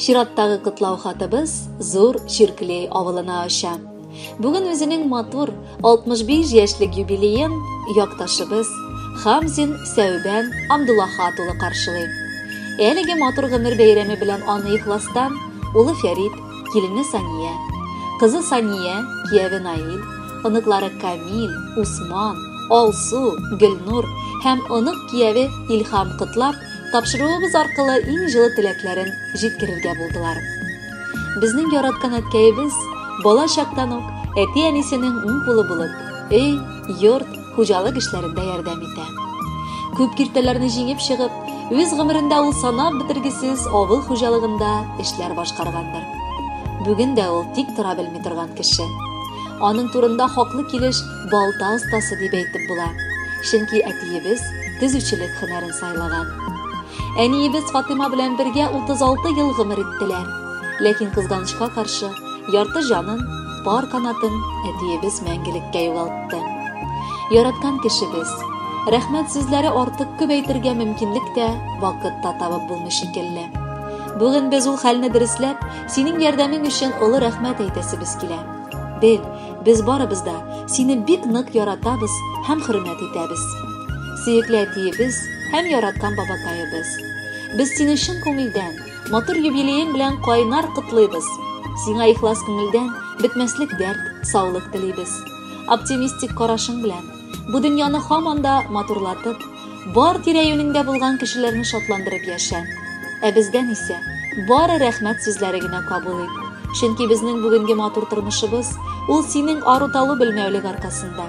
Чираттагы котлау хатыбыз Зур Чирклей авылына оча. Бүген үзенең матур 65 яшьлек юбилеен якташыбыз Хамзин Сәүбән Абдуллахат улы каршылый. Әлеге матур гомер бәйрәме белән аны ихластан улы Фәрит, килене Сания, кызы Сания, кияве Наил, оныклары Камил, Усман, Алсу, Гөлнур һәм онык кияве Илһам котлап, тапшыруыбыз аркылы иң җылы теләкләрен җиткерергә булдылар. Безнең яраткан әткәебез бала чактан ук әти-әнисенең уң кулы булып, өй, йорт, хуҗалык эшләрендә ярдәм итә. Күп киртәләрне җиңеп чыгып, үз гомерендә ул санап бетергесез авыл хуҗалыгында эшләр башкаргандыр. Бүген дә ул тик тора белми торган кеше. Аның турында хаклы килеш балта остасы дип әйтеп була. Чөнки әтиебез төзүчелек һөнәрен сайлаган. Әниебез Фатыйма белән бергә 36 ел гомер иттеләр. Ләкин кызганычка каршы, ярты җанын, пар канатын әтиебез мәңгелеккә югалтты. Яраткан кешебез, рәхмәт сүзләре артык күп әйтергә мөмкинлек тә, вакыт та табып булмый шикелле. Бүген без ул хәлне дөресләп, синең ярдәмең өчен олы рәхмәт әйтәсебез килә. Бел, без барыбыз да сине бик нык яратабыз һәм хөрмәт итәбез. Сөекле әтиебез һәм яраткан бабакаебыз. Без сине чын күңелдән, матур юбилеең белән кайнар котлыйбыз. Сиңа ихлас күңелдән бетмәслек дәрт, саулык телибез. Оптимистик карашың белән бу дөньяны һаман да матурлатып, бар тирә-юнеңдә булган кешеләрне шатландырып яшә. Ә бездән исә бары рәхмәт сүзләре генә кабул ит. Чөнки безнең бүгенге матур тормышыбыз ул синең ару-талу белмәүлек аркасында.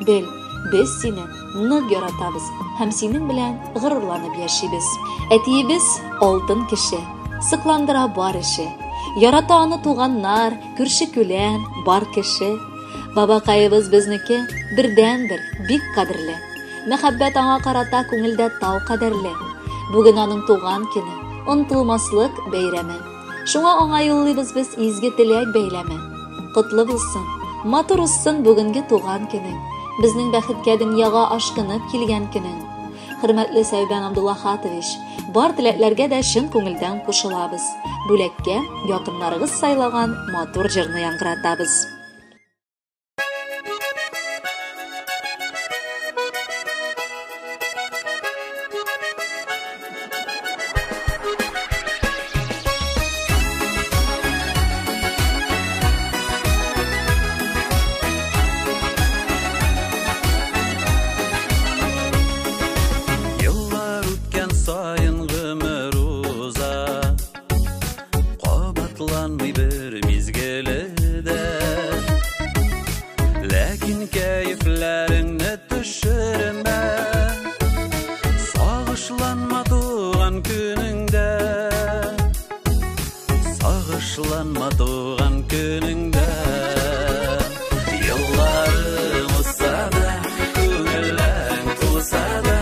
Бел, без сине нык яратабыз һәм синең белән горурланып яшибез. Әтиебез алтын кеше, сыкландыра бар эше. Ярата аны туганнар, күрше-күлән, бар кеше. Бабакаебыз безнеке бердәнбер, бик кадерле. Мәхәббәт аңа карата күңелдә тау кадәрле. Бүген аның туган көне, онытылмаслык бәйрәме. Шуңа аңа юллыйбыз без изге теләк бәйләме. Котлы булсын, матур узсын бүгенге туган көнең. Безнең бәхеткә дөньяга ашкынып килгән көнең. Хөрмәтле Сәүбән Абдуллахатович, бар теләкләргә дә чын күңелдән кушылабыз. Бүләккә якыннарыгыз сайлаган матур җырны яңгыратабыз. Еллар үткән саен гомер уза, кабатланмый бер мизгеле дә. Ләкин кәефләреңне төшермә, сагышланма туган көнеңдә, сагышланма туган көнеңдә. Елларың узса да, күңелләрең тулса да,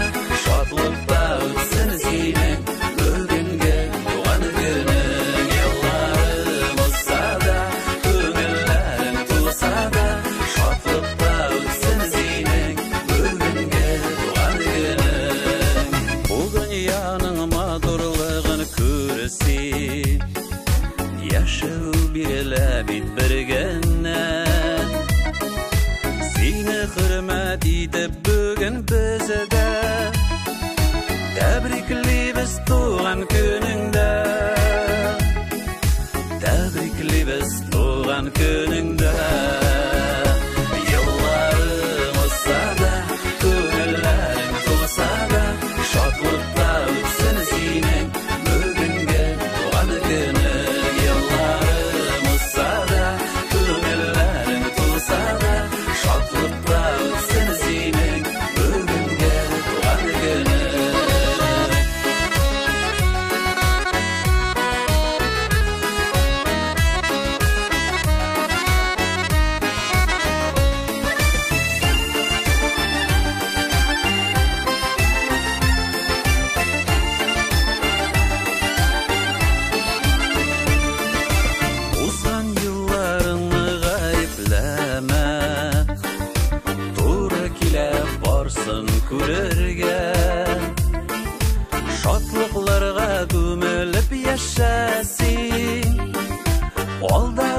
шатлыкта үтсен синең бүгенге туган көнең. Елларың узса да, күңелләрең тулса да, шатлыкта үтсен синең бүгенге туган көнең. Бу дөньяның матурлыгын күрсен, яшәү бирелә бит бер генә. Сине хөрмәт итеп бүген без дә тәбриклибез туган көнеңдә, тәбриклибез туган көнеңдә. Елларың узса да, күңелләрең тулса да, шатлыкта үтсен синең бүгенге туган көнең. Елларың узса да, күңелләрең тулса да, шатлыкта үтсен синең бүгенге туган көнең. Узган елларыңны гаепләмә, туры килә барсын күрергә. Шатлыкларга күмелеп яшә син. Алда